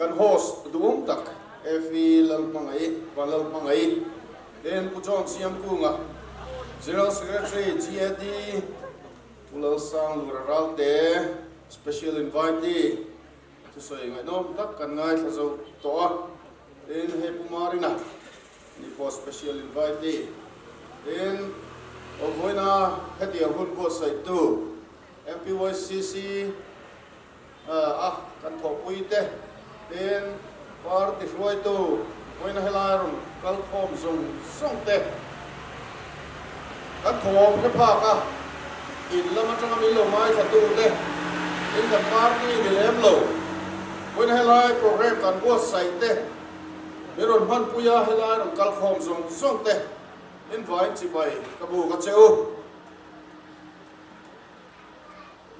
Kan host duhawm tak Effie Lalhmangaih, Van Lalhmangaih, ten Pu John Siamkunga, General Secretary GAD, Pu Lalsang Lura Ralte, Special Invitee, thusawi ngaihnawm tak kan ngaithla zo tawh a, tin hei Pu Marina ni pawh Special Invitee, tin awmvawiina hetiang hun buatsaihtu MPYCC, a kan thawhpui te tin party hruaitu vawiina helai rawn kal khawm zawng zawng te kan thawm hre phak a, in lam atanga min lo ngaithla tu te tin kan party ni lem lo vawiina helai program kan buatsaih te min rawn hmanpui a helai rawn kal khawm zawng zawng te in vain chibai ka buk a che u.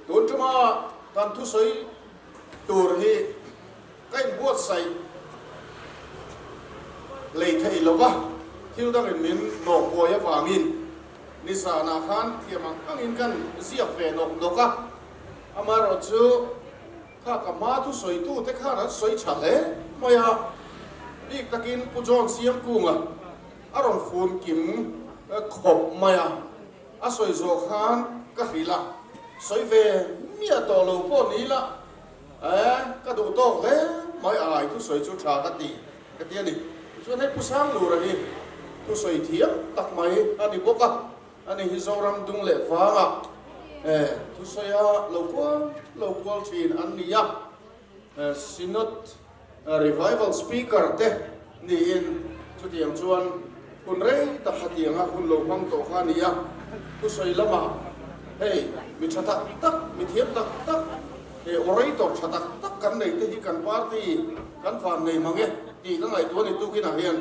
Tun tuma kan thusawi tur hi ka inbuatsaih lei thei lo va, thil dangin min nawk buai avangin nizanah khan thiam ang angin kan ziak ve nawk nawk a, amaherawhchu kha ka hma thusawitute khan an sawi tha hle mai a, bik takin Pu John Siamkunga a rawn fun kim khawp mai a. A sawi zawh khan ka hrilh a, sawi ve miah tawh lo pawh ni ila, eh, ka duh tawk hle mai ai thusawi chu tha ka ti, ka ti a ni. Chuan hei Pu Sanglura hi thusawi thiam tak mai a ni bawk a, ani hi Zoram dung leh vangah, eh, thusawia lo kual lo kual thin an ni a, eh, Synod Revival Speaker te niin chutiang chuan hun rei tak khatianga hun lo hmang tawh kha a ni a, thusawi lamah hei mi tha tak tak, mi thiam tak tak, he orator tha tak tak kan nei te hi kan party kan van nei mang e tih ka ngaihtuah a ni tukinah hian.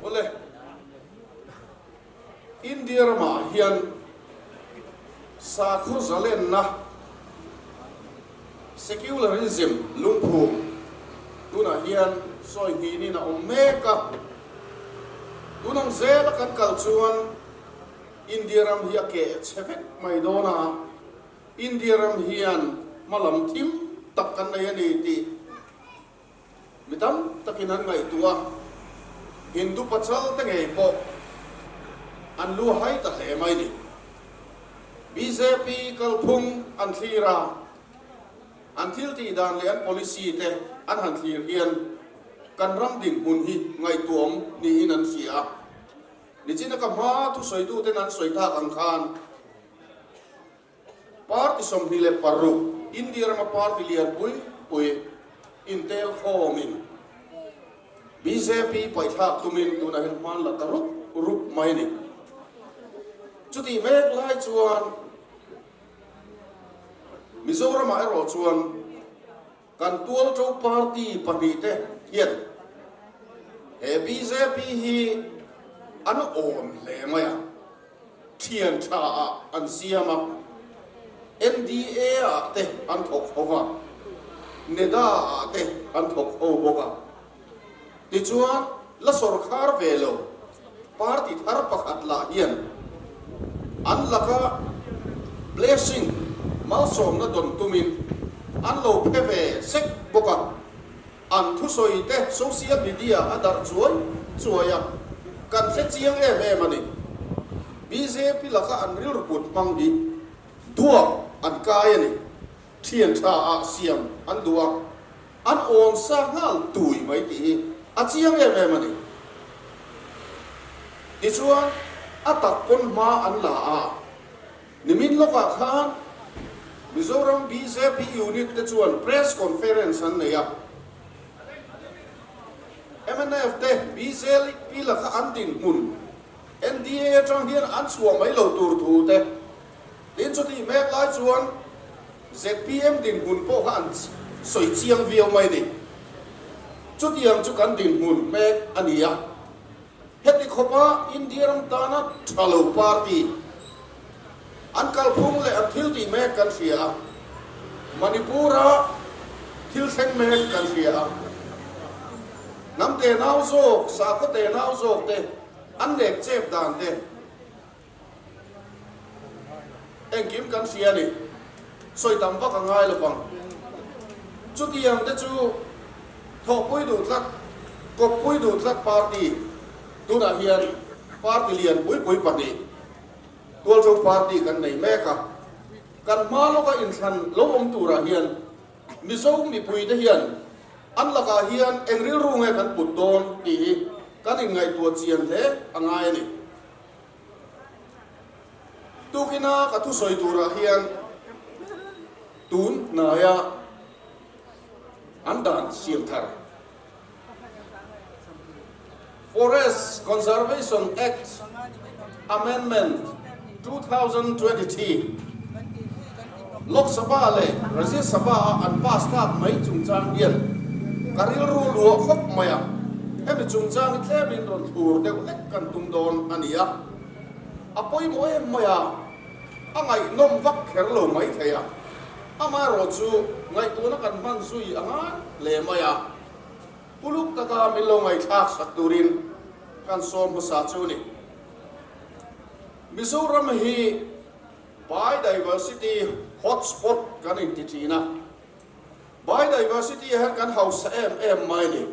Awle, India ramah hian sakhaw zalenna, Secularism lungphum tunah hian sawi hninin a awm mek a, tun ang zela kan kal chuan India ram hi a keh chhe vek mai dawn a, India ram hian hma lam thim tak kan nei a ni tih mi tam takin an ngaihtuah a, Hindu pachal te ngei pawh an lu hai ta hle mai ni. Bjp kalphung an thlir a, an thil tih dan leh an policy te an han thlir hian kan ram dinhmun hi ngaihtuahawm niin an hria a. Nichina ka hma thusawituten an sawi thak ang khan Party 26 India rama party lian pui pui intel khawmin bjp paihthlak tumin tunah hian hman la ta rup rup mai a ni. Chutih mek lai chuan Mizoramah erawh chuan kan tualto party pahnihte hian he bjp hi an awn hle mai a. Thian tha ah an siam a, NDA ah te an thawk ho va, NEDA ah te an thawk ho bawk a. Tichuan, la sawrkhar ve lo party thar pakhat lah hian an laka blessing, malsawmna dawn tumin an lo phe ve sek bawk a. An thusawi te social media a darh chuai chuai a, kan hre chiang em em a ni. Bjp laka an rilru put hmang hi duak an kai a ni. Thian tha ah siam an duh a, an awn sa nghal tui mai tih hi a chiang em em a ni. Tichuan, a tak pawn hma an la a, Nimin lawkah khan Mizoram bjp unit te chuan press conference an nei a, mnf te bjp laka an dinhmun NDA atang hian an chhuah mai lo tur thu te tin chutih mek lai chuan zpm dinhmun pawh kha an sawi chiang viau mai ni. Chutiang chu kan dinhmun mek a ni a. Heti khawpa India ram tana tha lo party an kalphung leh an thil tih mek kan hria a, Manipur-a thil thleng mek kan hria a, hnam tenau zawk, sakhaw tenau zawk te an nek chep dan te engkim kan hria a ni. Sawi tam vak a ngai lo vang. Chutiang te chu. Thawhpui duh tlat, kawppui duh tlat party tunah hian party lian pui pui pahnih Tualṭo party kan nei mek a. Kan hma lawka inthlan lo awm turah hian Mizo mipuite hian an lakah hian eng rilru nge kan put dawn tih hi kan inngaihtuah chian hle a ngai a ni. Tukina ka thusawi turah hian tun hnaia an dan siam thar Forest Conservation Act Amendment 2023 Lok Sabha leh Rajya Sabha a an pass tak mai chungchang hian ka rilru luah khawp mai a, hemi chungchang hi tlemin rawn thlur deuh hlek kan tum dawn a ni a, a pawimawh em mai a. A ngaihnawm vak kher lo mai thei a, amaherawh chu ngaihtuahna kan hman zui a ngai hle mai a, uluk taka min lo ngaihthlak sak turin kan sawm hmasa chu ni. Mizoram hi Biodiversity Hotspot kan inti thin a, Biodiversity hian kan hausa em em mai ni.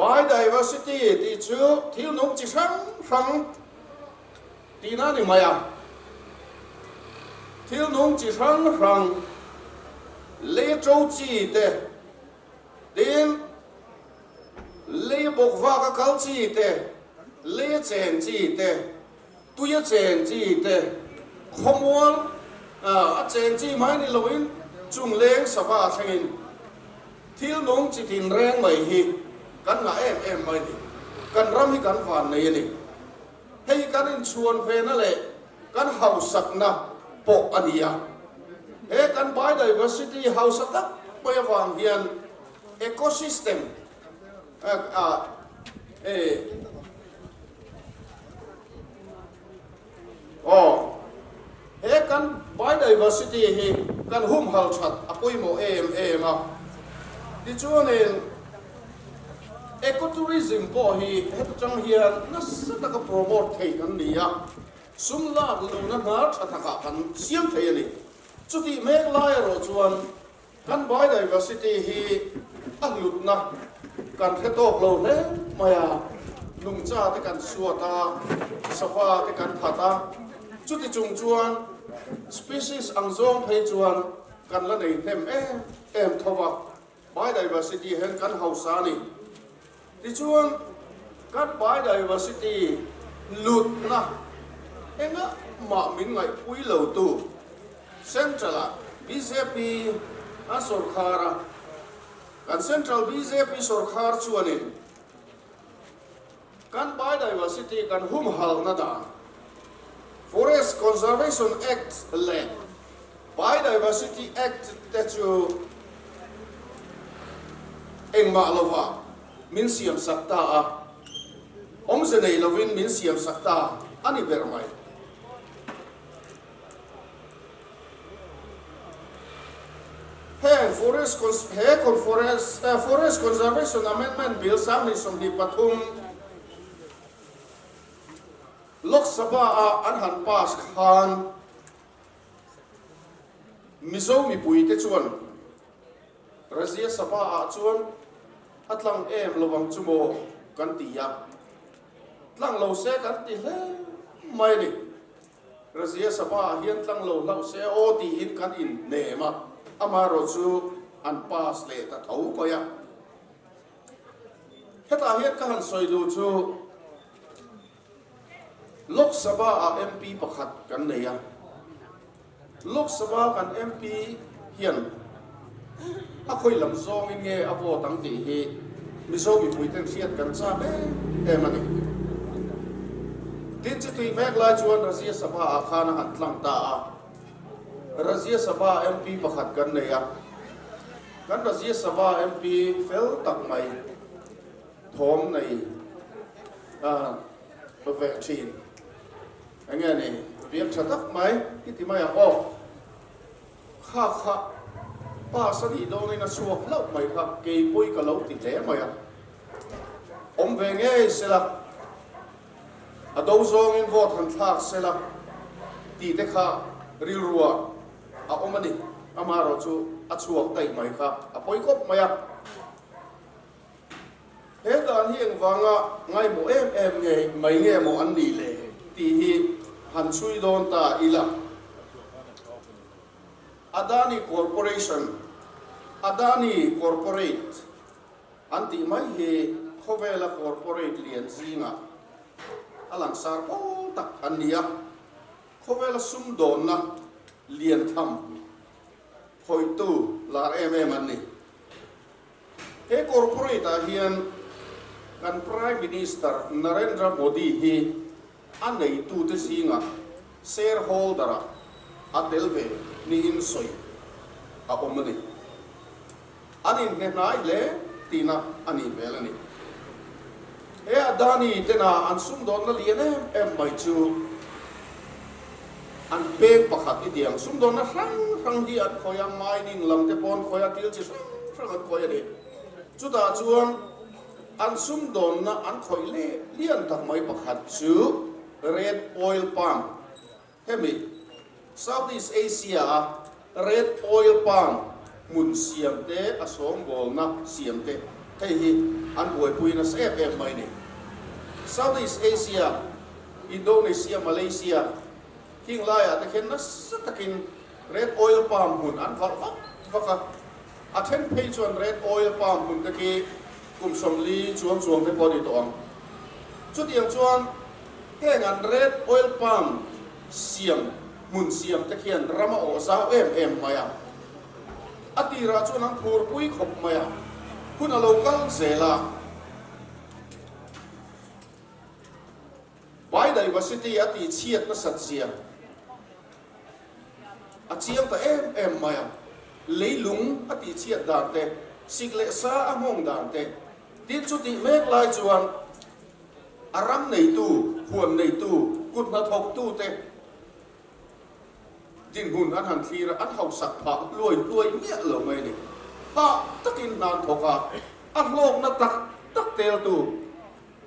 Biodiversity tih chu thil nung chi hrang hrang Tihna a ni mai a, thil nung chi hrang hrang, lei to chi te, tin lei bawk vak a kal chi te, lei a cheng chi te, tui a cheng chi te, khawmual a cheng chi mai ni loin chung leng sava thlengin thil nung chi tin reng mai hi kan ngah em em mai ni. Kan ram hi kan van nei a ni. Hei kan inchhuan vena leh kan hausakna pawh a ni a. He kan biodiversity hausa tak mai avang hian ecosystem aw he kan biodiversity hi kan humhal that a pawimawh em em a. Tichuanin. Ecotourism pawh hi heta tang hian nasa taka promote thei kan ni a, sum lak lohna hnar tha takah kan siam thei a ni. Chutih mek lai erawh chuan kan biodiversity hi a hlutna kan hre tawk lo hle mai a, nungcha te kan suat a, sava te kan that a, chuti chung chuan species ang zawng phei chuan kan la nei hnem em em tho va. Biodiversity hian kan hausa a ni. Tichuan, kan biodiversity lutna engah mah min ngaihpui lotu Central-ah bjp a sawrkhar a, kan Central bjp sawrkhar chuanin kan biodiversity kan humhalhna dan Forest Conservation Act leh Biodiversity Act te chu engmah lovah min siamsak ta a, awmze nei lovin min siamsak ta a ni ber mai. Heng Forest he Forest Conservation Amendment Bill 2023, Lok Sabha-a an han pass khan, Mizo mipuite chuan Rajya Sabha-ah chuan a tlang em lo ang chu maw kan ti a, tlang lo se kan ti hle mai a ni. Rajya Sabha-ah hian tlang lo hlauh se aw tiin kan inhnem a, amaherawh chu an pass leh ta tho mai a. Hetah hian ka han sawi duh chu, Lok Sabha ah MP pakhat kan nei a, Lok Sabha kan MP hian a khawi lam zawngin nge a vote ang tih hi Mizo mipuiten hriat kan chak em em a ni. Tin chutui mek lai chuan Rajya Sabha ah khan a han tlang ta a, Rajya Sabha MP pakhat kan nei a, kan Rajya Sabha MP fel tak mai, Thawm nei a ve thin. Enge ni biak tha tak mai i ti mai ang aw. Kha kha pass a nih dawnin a chhuak hlauh mai kha keipui ka lo ti hle mai a. Awm ve ngei sela, a do zawngin vote han thlak sela tih te kha rilruah a awm a ni. Amaherawhchu a chhuak daih mai kha a pawi khawp mai a. He dan hi engvanga ngaimawh em em nge mai nge maw an nih le tih hi han chhui dawn ta ila. Adani Corporation, Adani Corporate an tih mai hi khawvela corporate lian zingah a langsar pawl tak an ni a, khawvela sumdawnna lian tham khawihtu lar em em an ni. He corporate ah hian kan Prime Minister Narendra Modi hi a neitute zingah shareholder ah a tel ve niin sawi a awm a ni. An inhne hnai hle tihna a nih hmel a ni. He Adani tena an sumdawnna lian em em mai chu an peng pakhat i tiang sumdawnna hrang hrang hi an khawi a, mining lam te pawh an khawi a, thil chi hrang hrang an khawi a ni. Chutah chuan an sumdawnna an khawih leh lian tak mai pakhat chu Red Oil Palm Hemi Southeast Asia-a Red Oil Palm hmun siam te, a sawngbawlna siam te hei hi an buaipui nasa em em mai ni. Southeast Asia, Indonesia, Malaysia khing laiah te khian nasa takin Red Oil Palm hmun an valh vak vak a, a then phei chuan Red Oil Palm hmun te khi kum 40 chuang chuang te pawh a ni tawh ang. Chutiang chuan Heng an red oil palm siam hmun siam te khian ram a awh zau em em mai a. A tirah chuan an phurpui khawp mai a, hun a lo kal zel a. Biodiversity a tihchhiat nasat zia a chiang ta em em mai a. Leilung a tihchhiat dan te, sik leh sa a nghawng dan te, tin chutih mek lai chuan A ram neitu, huan neitu, kut hnathawktute dinhmun an han thlir a, an hausak phah hluai hluai miah lo mai a ni. Hah takin hna an thawk a, a hlawkna tak tak teltu,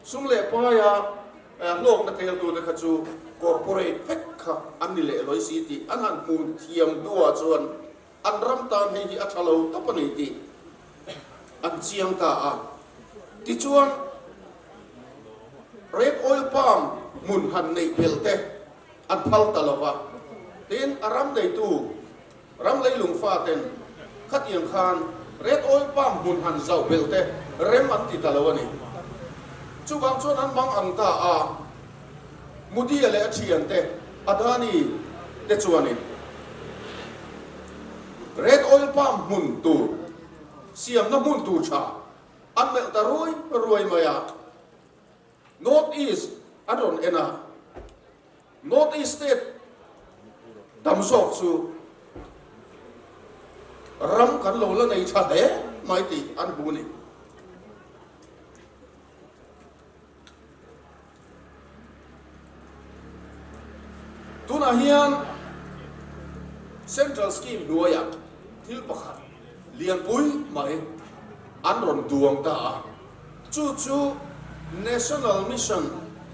sum leh paia hlawkna teltute kha chu corporate vek kha an ni leh lawi si tih an han hmu thiam hnuah chuan an ram tan hei hi a tha lo tawp a ni tih an chiang ta a. Tichuan, Red Oil Palm hmun han neih belh te an phal ta lo va. Tin, a ram neitu ram leilung faten khatiang khan Red Oil Palm hmun han zauh belh te rem an ti ta lo a ni. Chuvang chuan an mang ang ta a, Mudia leh a thiante Adani te chuanin Red Oil Palm hmun tur siamna hmun tur tha an melh ta ruai ruai mai a, North East an rawn en a, North East state tam zawk chu ram kan lo la nei tha hle mai tih an hmu a ni. Tunah hian Central Scheme hnuaiah thil pakhat lianpui mai an rawn duang ta a, chu chu National Mission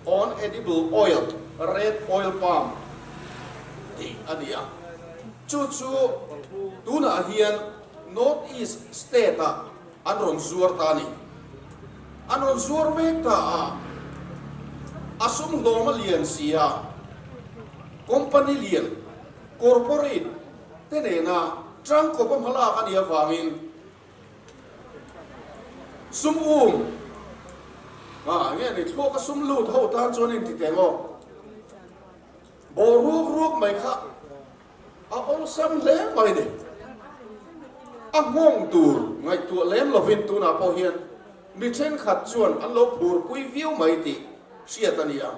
on Edible Oil, Red Oil Palm tih a ni a, chu chu tunah hian North East State-ah An rawn zuar ta a ni. An rawn zuar mek ta a, a sum hlawm a lian si a, company lian, corporate, te nena tangkawp a hmalak a nih avangin sum um ah nge ni thluak a sum lut ho tan chuan a inti teng aw. Bawh ruak ruak mai kha A awlsam hle mai ni. A nghawng tur ngaihtuah lem lovin tunah pawh hian mi thenkhat chuan an lo phurpui viau mai tih hriat a ni a.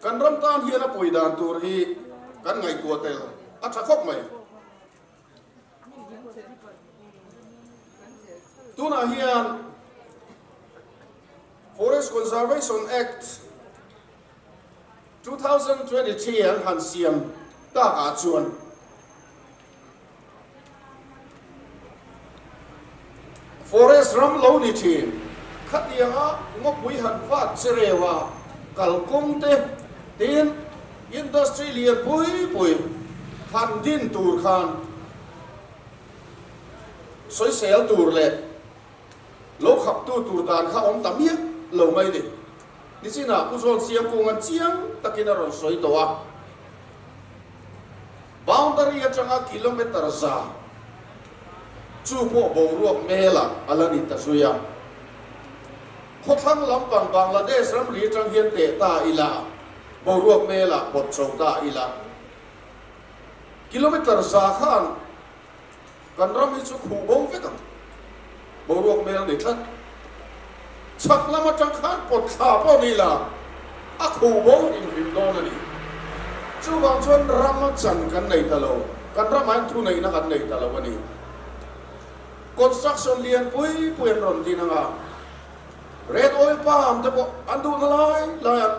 Kan ram tan hian a pawi dan tur hi kan ngaihtuah tel a tha khawp mai. Tunah hian Forest Conservation Act, 2023 an han siam takah chuan Forest ram lo ni thin khatianga ngawpui han vat che reu a, kalkawng te tin industry lian pui pui han din tur khan sawisel tur leh. Lo khaptu tur dan kha awm ta miah lo mai ni. Nichinah Pu Zawn Siamkunga'n chiang takin a rawn sawi tawh a. Boundary atanga kilometre za chu pawh boruak melah a la ni ta zui a. Khawthlang lampang Bangladesh ramri atang hian teh ta ila, boruak melah pawt chho ta ila. Kilometre za khan Kan ram hi chu khuh bo vek ang. Boruak mel a ni tlat. Chhak lam atang khan pawt thla pawh ni la, a khuh bo hrim hrim dawn a ni. Chuvang chuan ram a chan kan nei ta lo, kan ramah hian thuneihna kan nei ta lo a ni. Construction lian pui pui an rawn din ang a, Red Oil Palm te pawh an duhna lai laiah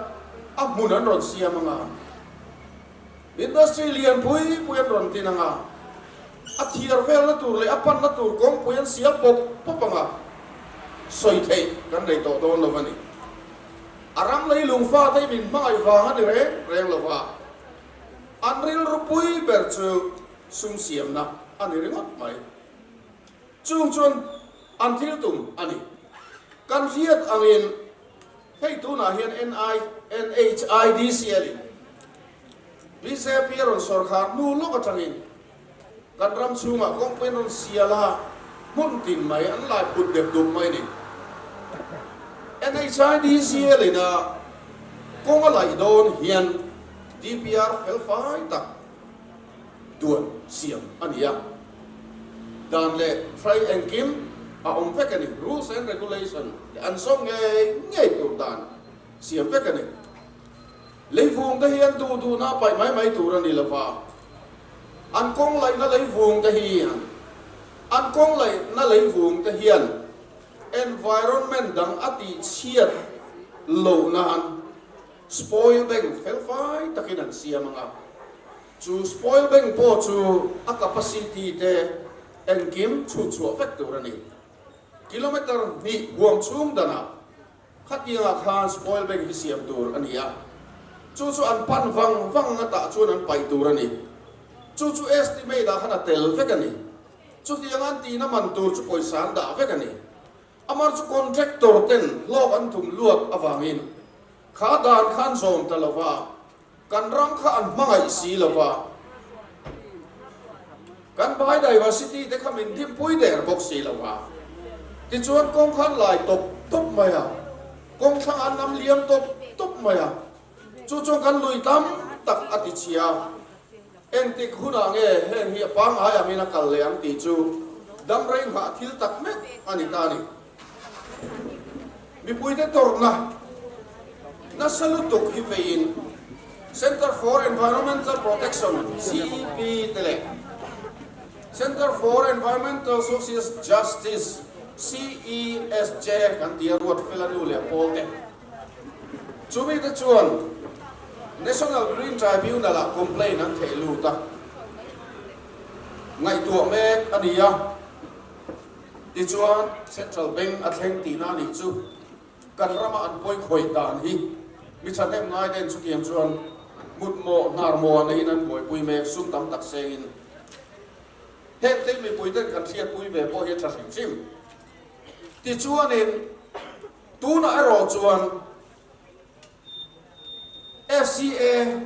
a hmun an rawn siam ang a. Industry lian pui pui an rawn din ang a, a thiar velna tur leh a panna tur kawngpui an siam pawp pawp ang a, sawi theih kan nei tawh dawn lo a ni. A ram lei lungfa te hi min hmangaih vang a ni reng reng lo va, an rilru pui ber chu sum siamna a ni ringawt mai. Chung chuan an thil tum a ni. Kan hriat angin hei tunah hian NHIDCL in bjp a rawn sawrkhar hnu lawk atangin kan ram chhungah kawngpui an rawn sial a, hmun tin mai an lai phut dep dup mai a ni. NHIDCL in a kawng a laih dawn hian DPR felfai tak duan siam a ni a, dan leh hrai engkim a awm vek a ni, rules and regulation leh an zawm ngei ngei tur dan siam vek a ni. Leivung te hi an duh duhna a paih mai mai tur a ni lo va, an kawng laihna leivung te hian an kawng laihna leivung te hian environment dang a tihchhiat loh nan spoil bank felfai takin an siam ang a. Chu spoil bank pawh chu a capacity te engkim chhut chhuah vek tur a ni. Kilometre hnih huam chhung danah khatiangah khan spoil bank hi siam tur a ni a, chu chu an pan vang vang anga tah chuan an paih tur a ni. Chu chu estimate ah khan a tel vek a ni. Chutiang an tihna man tur chu pawisa an dah vek a ni. Amar chu contractor ten hlawk an tum luat avangin kha dan khan zawm ta lova, Kan ram kha an hmangaih si lo va, kan biodiversity te kha min dimpui der bawk si lo va. Tichuan kawng kha an lai tawp tawp mai a, kawng thlang an nam liam tawp tawp mai a, chu chuan kan lui tam tak a ti chhia. Engtik hunah nge heng hi a pangngai angin a kal leh ang tih chu dam rei nghah thil tak mek a ni ta a ni. Mipuite tawrhna nasa lutuk hi veiin Centre for Environmental Protection, CEP, te leh Centre for Environmental Social Justice, CESJ, kan ti a ruat fel a nu leh a pawl te. Chumi te chuan National Green Tribunal-ah complaint an theh lut a, ngaihtuah mek a ni a. Tichuan, Central Bank a thleng tihna a nih chu kan rama an pawi khawih dan hi mi thahnem ngai den chutiang chuan mutmawh hnarmawh a neiin an buaipui mek sum tam tak sengin heng te mipui ten kan hriatpui ve pawh hi a tha hrim hrim. Tichuanin tunah erawh chuan FCA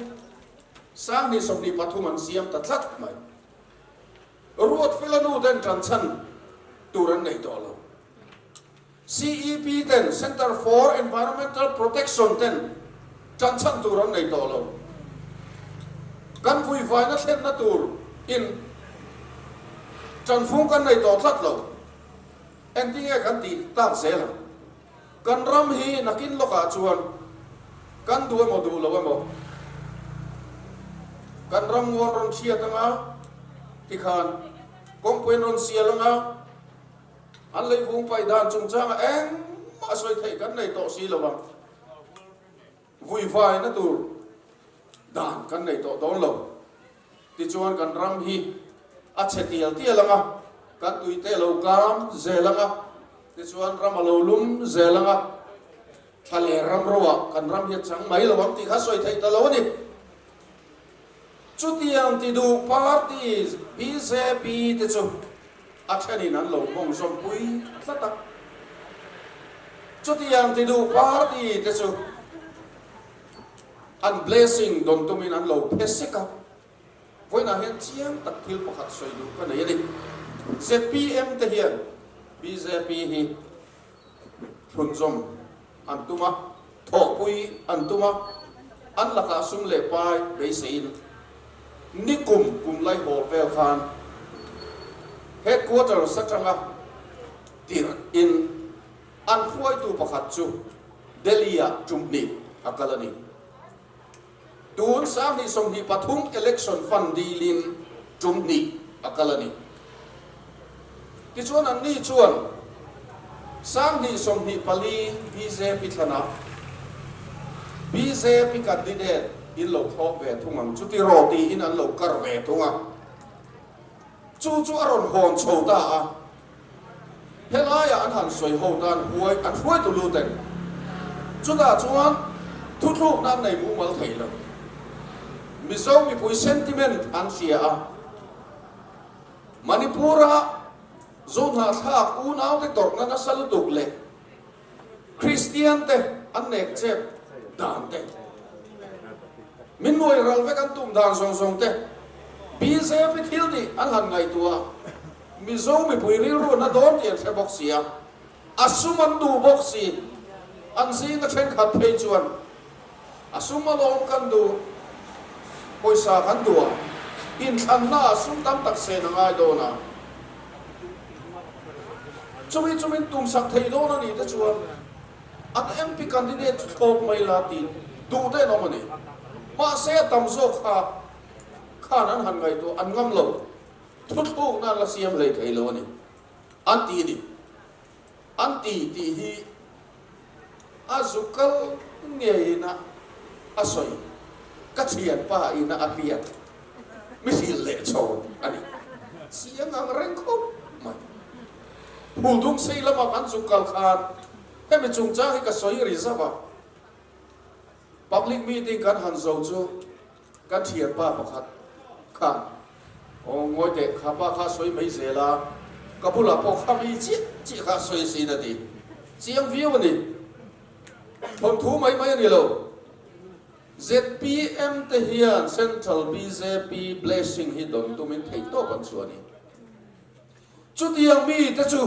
2023 an siam ta tlat mai. Ruatfela nu ten tan chhan tur an nei tawh lo. CEP ten, Centre for Environmental Protection ten tan chhan tur an nei tawh lo. Kan vuivaina thlenna tur in tanfung kan nei tawh tlat lo. Engtinge kan tih tak zel ang? Kan ram hi nakin lawkah chuan kan duh emaw duh lo emaw kan ram ngawn rawn hriat anga tikhan kawngpui an rawn sial anga an leivung paih dan chungchangah engmah sawi theih kan nei tawh si lo ang. Vuivaina tur dan kan nei tawh dawn lo. Tichuan kan ram hi a chhe tial tial ang a, kan tuite a lo kam zel ang a, tichuan ram a lo lum zel ang a, thla leh ram roah kan ram hi a chang mai lo ang tih kha sawi theih ta lo a ni. Chutiang ti duh party bjp te chu a thenin an lo hmawng zawmpui tlat a. Chutiang ti duh party te chu an blessing dawn tumin an lo phe sek a. Vawiinah hian chiang tak thil pakhat sawi duh ka nei a ni. Zpm te hian bjp hi thlunzawm an tum a, thawhpui an tum a, an lakah sum leh pai beiseiin nikum kum laihawl vel khan headquarters atanga tirh in an hruaitu pakhat chu Delhi-ah tum hnih a kal a ni. Tun 2023 election fund dilin tum hnih a kal a ni. Tichuan anni chuan 2024 bjp thlanah bjp candidate in lo thlawp ve thung ang chu tiraw tiin an lo kar ve thung a. Chu chu a rawn hawn chho ta a. Helaiah an han sawi ho tan huai an hruaitu lut eng? Chutah chuan thuthlukna an nei mumal thei lo. Mizo mipui sentiment an hria a, Manipur-a Zohnahthlak unaute tawrhna nasa lutuk leh Kristiante an nek chep dan te, min nuai ral vek an tum dan zawng zawng te, bjp thil tih an han ngaihtuah a, Mizo mipui rilru na dawn tih an hre bawk si a, a sum an duh bawk si, an zinga thenkhat phei chuan a sum alawm kan duh, pawisa kan duh a, inthlanna ah sum tam tak sen a ngai dawn a. Chumi chu min tumsak thei dawn a nih te chuan an MP candidate chu thlawp mai la tih duh te an awm a ni. Mahse a tam zawk kha khan an han ngaihtuah an ngam lo, thuthlukna an la siam hlei thei lo a ni. An ti a ni. An ti tih hi a zu kal ngeiin a a sawi. Ka thianpa ina a hriat mi hrilh leh chho a ni. Chiang ang reng khawp mai. Phuldung sei lama kan zu kal khan hemi chungchang hi ka sawi ri zauh a. Public meeting kan han zo chu Ka thianpa pakhat khan aw ngawi teh kha pa kha sawi mai zel a, ka bulah pawh kha mi chiah chiah kha sawi sin a ti. Chiang viau a ni. Thawnthu mai mai a ni lo. Zpm te hian Central bjp blessing hi dawn tumin theihtawp an chhuah a ni. Chutiang mite chu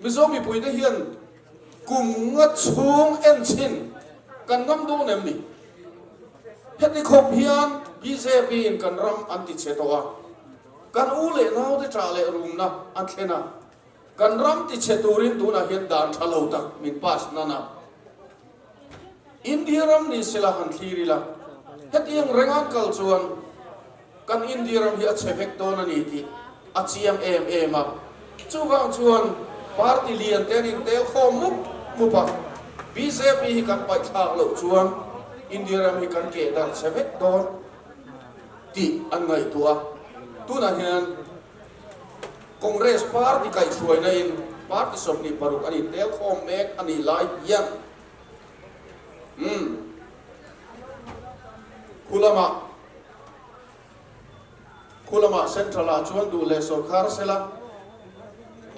Mizo mipuite hian kum nga chhung enchhin kan ngam dawn em ni? Heti khawp hian bjp in kan ram an ti chhe tawh a, kan u leh naute ṭah leh rumna an thlen a, kan ram ti chhe turin tunah hian dan ṭha lo tak min pass nan a. India ram ni sela han thlir ila, hetiang reng an kal chuan Kan India ram hi a chhe vek dawn a ni tih a chiang em em a. Chuvang chuan party lian te an intel khawm mup mup a, bjp hi kan paihthlak loh chuan India ram hi kan keh darh chhe vek dawn tih an ngaihtuah a. Tunah hian Congress party kaihhruaina in party 26 an intel khawm mek a nih lai hian umm khu lamah Khu lamah Central ah chuan duh leh sawrkhar sela,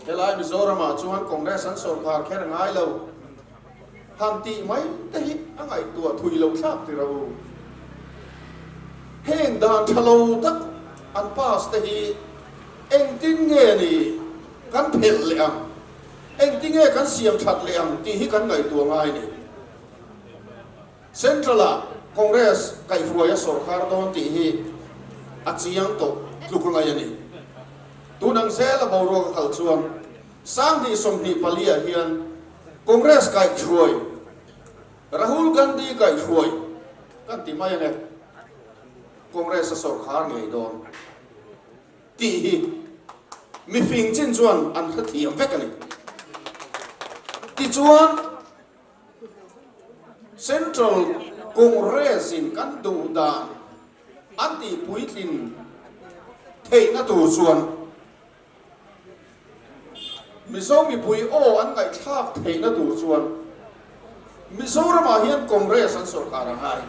helai Mizoram ah chuan Congress an sawrkhar kher ngai lo. Han tih mai te hi a ngaihtuah thui lo thlak ti ro. Heng dan tha lo tak an pass te hi engtin nge ni kan phelh leh ang, engtin nge kan siam that leh ang tih hi kan ngaihtuah ngai ni. Central-ah Congress kaihhruai a sawrkar dawn tih hi a chiang tawh tluk ngai a ni. Tun ang zela boruak a kal chuan 2024 ah hian Congress kaihhruai Rahul Gandhi kaihhruai kan ti mai ange, Congress a sawrkar ngei dawn tih hi mifing chin chuan an hrethiam vek a ni. Tichuan. Central Congress in kan duh dan an tih puitlin theihna tur chuan Mizo mipui aw an ngaihthlak theihna tur chuan Mizoramah hian Congress an sawrkar a ngai.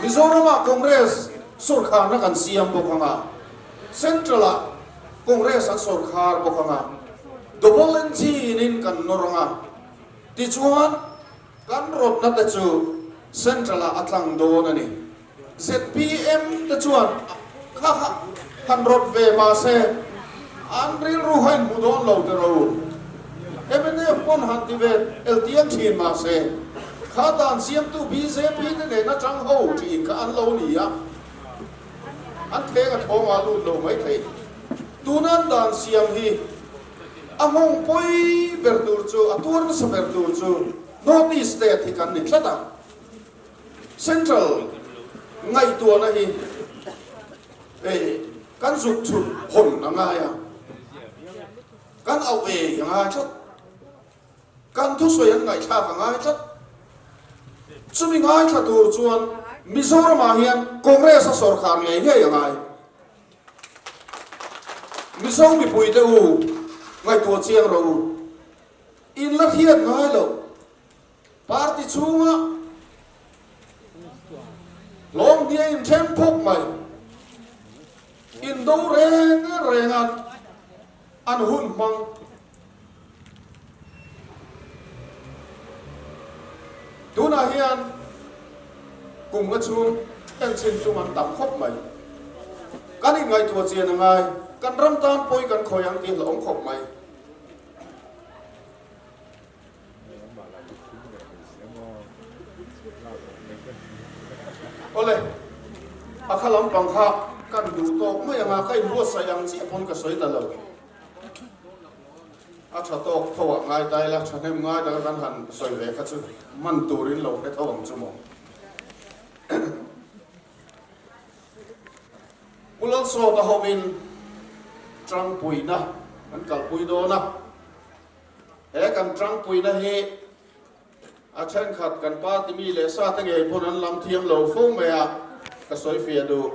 Mizoramah Congress sawrkharna kan siam bawk anga, Central-ah Congress an sawrkhar bawk anga. Double engine in kan nawr ang a, tichuan kan rawtna te chu Central ah a tlang dawn a ni. Zpm te chuan kha kha han rawt ve mahse an rilru kha in hmu dawn lo tiraw u. Mnf pawn han ti ve eltiang thin mahse kha dan siamtu bjp te nena tang ho thin kha an lo ni a, an theng a thawng ah lut lo maithei. Tuna an dan siam hi a nghawng pawi ber tur chu, a tuar nasa ber tur chu North East State hi kan ni tlat a. Central ngaihtuahna hi kan zuk chhut hawn a ngai a, kan auh ei a ngai tlat, kan thusawi an ngaihthlak a ngai tlat. Chumi ngaithla tur chuan Mizoramah hian Congress a sawrkhar ngei ngei a ngai. Mizo mipuite u ngaihtuah chiang rawh u, in la hriat ngai lo. Party chhunga hlawm hniah in then phawk mai. Indo reng renga an hun hmang. Tunah hian kum nga chhung enchhin tum an tam khawp mai. Kan inngaihtuah chian a ngai, kan ram tan pawi kan khawi ang tih hlauhawm khawp mai. Awle, a kha lampang kha kan duh tawk mai ang a, ka inbuatsaih ang chiah pawn ka sawi ta lo. A tha tawk tho ah ngai ta ila, thahnem ngai taka kan han sawi ve kha chu man turin lo hre tho ang chu maw. Pu Lalsawta hovin tangpuina an kalpui dawn a. He kan tangpuina hi a thenkhat kan party mi leh sa te ngei pawn an lam thiam lo fo mai a, ka sawi fiah duh.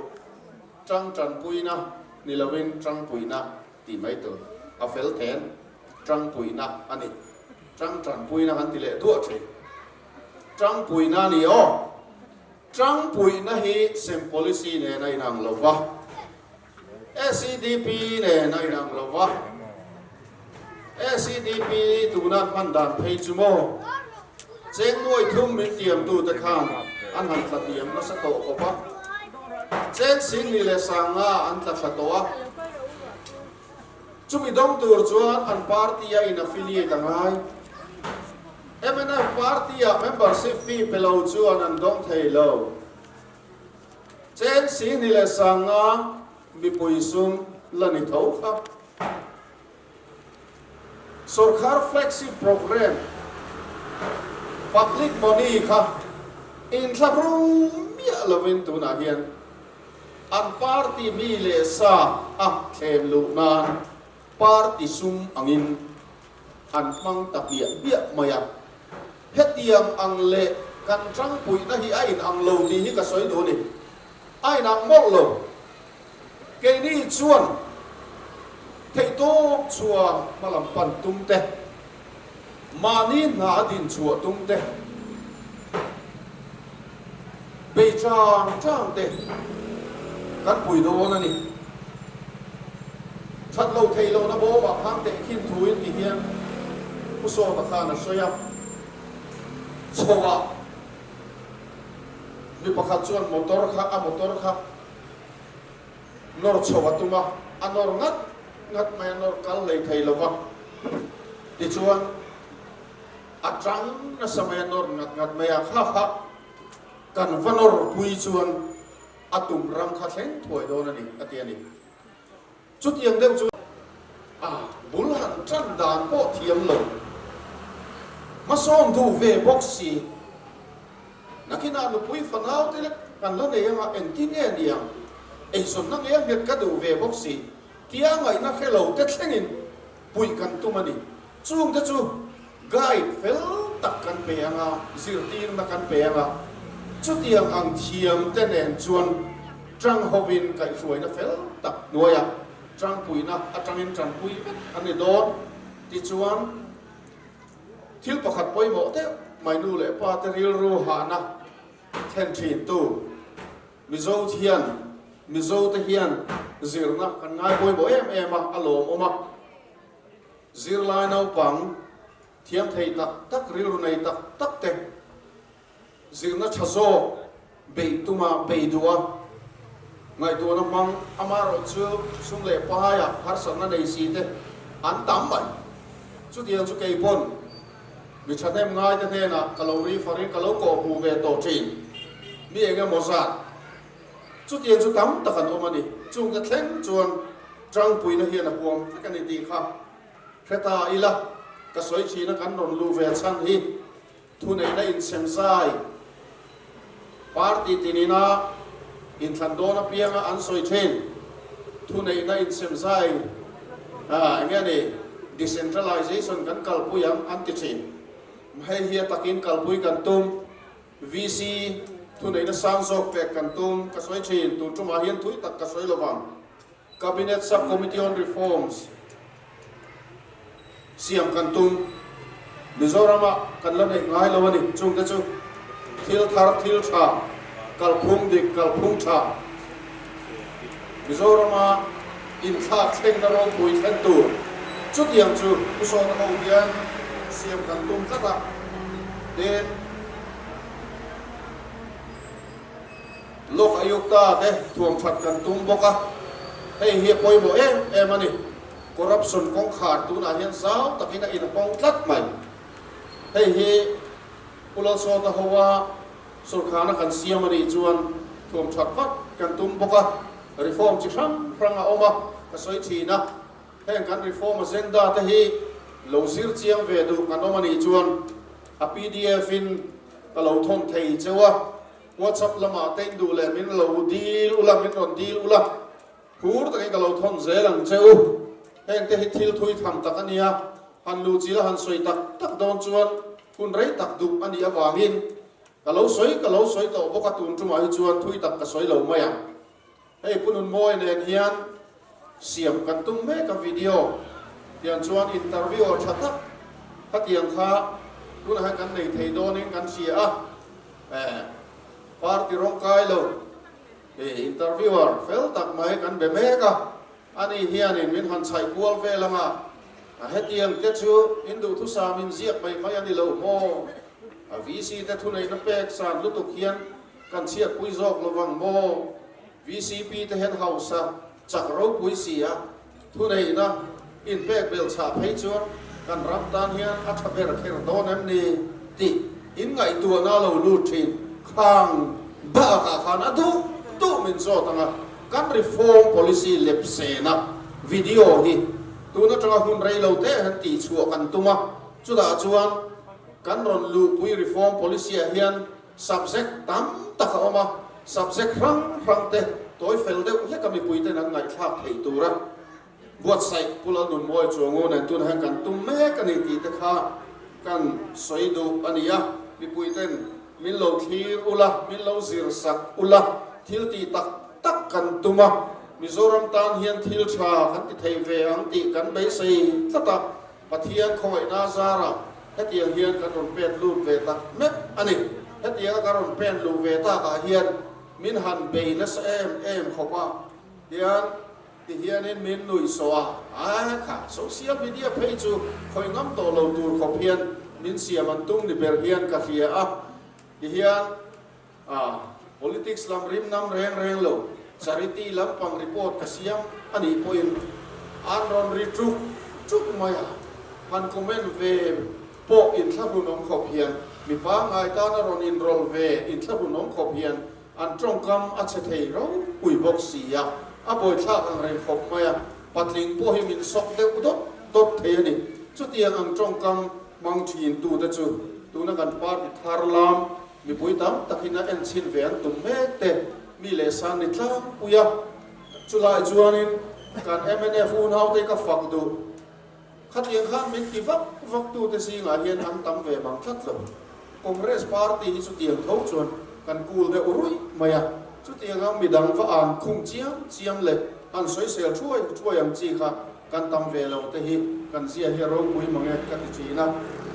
Tang tanpuina ni lovin tangpuina tih mai tur a fel then tangpuina a ni. Tang tanpuina kan ti leh duah thin. Tangpuina a ni aw. Tangpuina hi sem policy nen a inang lo va. SEDP nen a inang lo va, SEDP tuna hman dan phei chu maw cheng nuai thum min tiamtute khan an han tla hniam nasa tawh khawp a, cheng singni leh sanga an tla thla tawh a, chumi dawng tur chuan an party a in affiliate a ngai. Mnf party ah membership fee pe lo chuan an dawng thei lo. Cheng Singni leh Sanga mipui sum la ni tho kha. Sorkar flagship programme Public Money kha inthlahrung miah lovin tunah hian an party mi leh sa a thlem luh nan party sum angin an hmang ta hmiah hmiah mai a. Hetiang ang leh kan tangpuihna hi a inang lo tih hi ka sawi duh a ni. A inang mawlh lo. Keini chuan theihtawp chhuah hmalam pan tum te, mahni hna a din chhuah tum te, bei chang chang te kan pui dawn a ni. That lo thei lohna bawmah khan tehkhin thuin ti hian Pu Sawta khan a sawi a, chhoah mi pakhat chuan motor kha a motor kha nawr chho a tum a, a nawr ngat ngat mai a, nawr kal hlei thei lo va, tichuan a tang nasa mai a, nawr ngat ngat mai a, kha kha kan va nawr pui chuan a tum ram kha thleng thuai dawn a ni a ti a ni. Chutiang deuh chu a bul han tan dan pawh thiam lo, hmasawn duh ve bawk si. Nakinah nupui fanau te lek kan la nei anga engtin nge niang, eizawnna nge a nghet ka duh ve bawk si tia ngaihna hre lo te thlengin puih kan tum a ni. Chungte chu guide fel tak kan pe anga, zirtirna kan pe anga, chutiang ang thiam te nen chuan tang hovin kaihhruaina fel tak hnuaiah tangpuina atangin tanpui vek a ni dawn. Tichuan, thil pakhat pawimawh deuh mai nu leh pa te rilru hahna thlen thintu Mizo hian Mizo te hian zirna kan ngai pawimawh em em a, a lawmawm a. Zirlai naupang thiam thei tak tak, rilru nei tak tak te zirna tha zawk beih tuma bei duh a, ngaihtuahna hmang amaherawh chu sum leh paia harsatna nei si te an tam mai. Chutiang chu kei pawn mi thahnem ngaite hnenah ka lo refer in ka lo kawhhmuh ve tawh thin. Mi eng emaw zat chutiang chu tam tak an awm a ni. Chungte thleng chuan tangpuina hian a huam vek a ni tih kha hre ta ila, ka sawi thina kan rawn luh ve chhan hi Thuneihna insemzai party tinina inthlan dawn apianga an sawi thin. Thuneihna insemzai eng nge ni decentralization kan kalpui ang an ti thin. Hei hi a takin kalpui kan tum. VC thuneihna sang zawk pek kan tum ka sawi thin. Tun tumah hian thui tak ka sawi lovang. Cabinet Sub-Committee on Reforms siam kan tum. Mizoram-ah kan la neih ngai lo a ni. Chungte chu thil thar, thil tha, kalphung dik, kalphung tha. Mizoram-a inthlak thlengna ropui thlen tur chutiang chu Pu Sawta ho hian siam kan tum tlat a. Tin. Lok Ayukta te thuam that kan tum bawk a, hei hi a pawimawh em em a ni. Corruption kawngkhar tunah hian zau takin a inhawng tlat mai. Hei hi Pu Lalsawta hoa sawrkhana kan siam a nih chuan thuam that vat kan tum bawk a, reform chi hrang hrang a awm a, ka sawi thin a. Heng kan reform agenda te hi lo zir chiang ve duh kan awm a nih chuan a pdf in ka lo thawn thei cheu a. WhatsApp lamah te in duh leh min lo dil ula, min rawn dil ula, phur takin ka lo thawn zel ang che u. Heng te hi thil thui tham tak a nia, han luh chil a han sawi tak tak dawn chuan hun rei tak duh a nih avangin ka lo sawi ka lo sawi tawh bawk a, tun tumah hi chuan thui tak ka sawi lo mai ang. Hei Pu Nunmawi nen hian siam kan tum mek a video tiang chuan interview a tha tak khatiang kha tunah hian kan nei thei dawnin kan hria a, eh party rawng kai lo eh interviewer fel tak mai kan be mek a, ani hianin min han chhaih kual vel anga a hetiang te chu in duhthusam in ziak mai mai a ni lo maw? A VC te thuneihna pek san lutuk hian Kan chhiatpui zawk lovang maw? VCP te hian hausa chak ropui si a, thuneihna inpek belh chhah phei chuan kan ram tan hian a tha ber kher dawn em ni tih inngaihtuahna a lo lut thin. Khang bakah khan a duh duh min zawt ang a, kan reform policy lepsena video hi tun atanga hun rei lo te han tihchhuah kan tum a, chutah chuan kan rawn luhpui reform policy ah hian Subject tam tak a awm a, subject hrang hrang te tawi fel deuh hlek a mipui ten an ngaihthlak theih tura buatsaih Pu Lalnunmawi Chuangu nen tunah hian kan tum mek a ni tih te kha kan sawi duh a ni a, mipui ten min lo thlir ula, min lo zir sak ula, thil tih tak tak kan tum a, Mizoram tan hian thil tha kan ti thei ve ang tih kan beisei tlat a. Pathian khawngaihna zarah hetiang hian kan rawn pen lut ve tak meuh a ni. Hetianga kan rawn pen luh ve takah hian min han bei nasa em em khawp a, tian ti hianin min nuih sawh a, a kha social media phei chu khawih ngam tawh lo tur khawp hian min siam an tum ni ber hian ka hria a, ti hian a politics lam rim nam reng reng lo, charity lampang report ka siam a nih pawhin an rawn ri ṭuk ṭuk mai a, han comment ve pawh inthlahrunawm khawp hian mi pangngai tana rawn inrawlh ve inthlahrunawm khawp hian an ṭawngkam a chhe thei ropui bawk si a, a bawithlak ang reng khawp mai a, patling pawh hi min sawk deuh dawt dawt thei a ni. Chutiang ang ṭawngkam hmang ṭhintute chu tuna kan party thar lam Mipui tam takin a en chhin ve an tum mek te, mi leh san ni tlangpui a. Chulai chuanin kan mnf unaute ka fak duh. Khatiang khan min ti vak vak tute zingah hian an tam ve mang tlat lo. Congress party hi chutiang tho chuan kan kul deuh ruih mai a. Chutianga midang va an khum chiam chiam leh han sawisel thuai thuai ang chi kha kan tam ve lo te hi kan zia hi a ropui mang e ka ti thin a,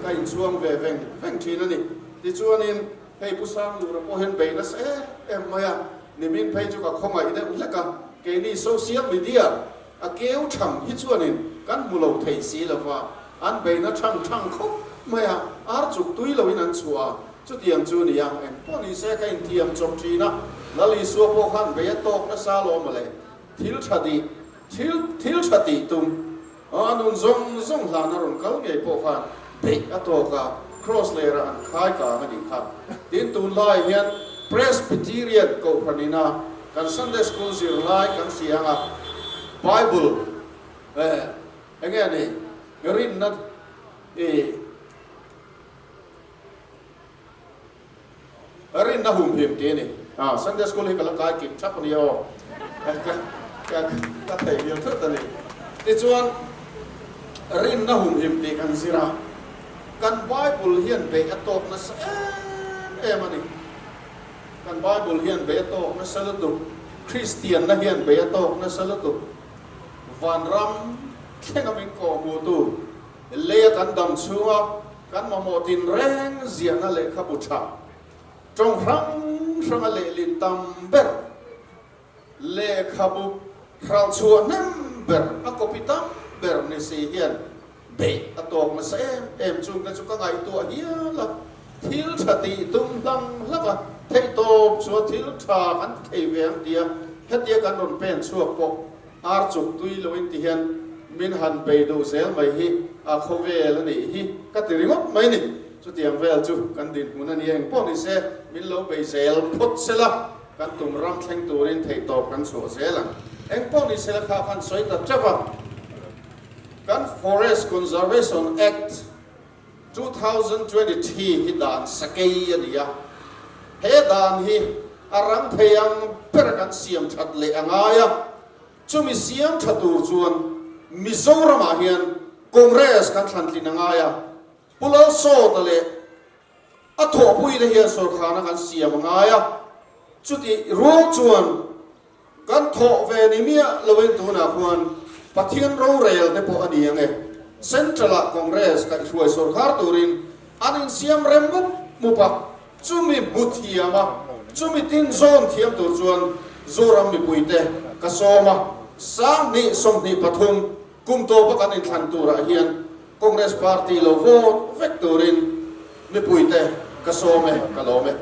ka inchhuang ve veng veng thin a ni. Tichuanin hei Pu Sanglura pawh hian bei nasa em em mai a, nimin phei chu ka khawngaih deuh hlek a, keini social media. A keu thang hi chuanin kan hmu lo thei si lo va, an beina thang thang khawp mai a, ar chuk tui loin an chhuah a, chutiang chu ni a, eng pawh ni se ka inthiam chawp thin a, Lal Isua pawh khan bei a tawk nasa alawm mawle, thil tha tih, thil thil tha tih tum a nun zawng zawng hlan a rawn kal ngei pawh khan beih a tawk a, Kraws lerah an khai kang a nih kha. Tin, tunlai hian Presbyterian Kohhran ina Kan Sunday School zirlai kan hria ang a, Bible eh enge a ni rinna i rinna humhim tih a ni. Ah Sunday School hi ka la kai kim thap a nia aw, ka ka ka theihngilh thut a ni. Tichuan rinna humhim tih kan zir a, kan Bible hian beih a tawk nasa em em a ni. Kan Bible hian bei a tawk nasa lutuk, Kristianna hian bei a tawk nasa lutuk. Vanram thlenga min kawhhmuhtu, leia kan dam chhunga kan mamawh tinreng ziahna lehkhabu tha, tawng hrang hranga lehlin tam ber, lehkhabu hralchhuah hnem ber, a copy tam ber ni si hian Beih a tawk nasa em em chung te chu ka ngaihtuah hial a, thil tha tih tum hlang hlak a, theihtawp chuan thil tha kan ti thei ve ang tia hetia kan rawn pen chhuak pawh ar chuk tui loin ti hian min han bei duh zel mai hi a khawvel a nih hi ka ti ringawt mai ni. Chutiang vel chu kan dinhmun a nia engpawh ni se min lo bei zel phawt sela kan tum ram thleng turin theihtawp kan chhuah zel ang. Engpawh ni sela kha khan sawi ta teuh a. Kan Forest Conservation Act, 2023 hi dan sakei a ni a, he dan hi a rang thei ang ber kan siam that leh a ngai a, chumi siam tha tur chuan Mizoramah hian Congress kan thlantlin a ngai a, Pu Lalsawta leh a thawhpuite hian sawrkharna kan siam a ngai a, chutih rual chuan Kan thawh ve ni miah loin tunah khuan Pathian rorel te pawh a ni ang e. Central-ah Congress kaihhruai sawrkar turin an insiam rem mup mup a, chumi hmu thiam a, chumi tin zawn thiam tur chuan Zoram mipuite ka sawm a, 2023 kum tawpa kan inthlan turah hian Congress party lo vote vek turin mipuite ka sawm e, ka lawm e.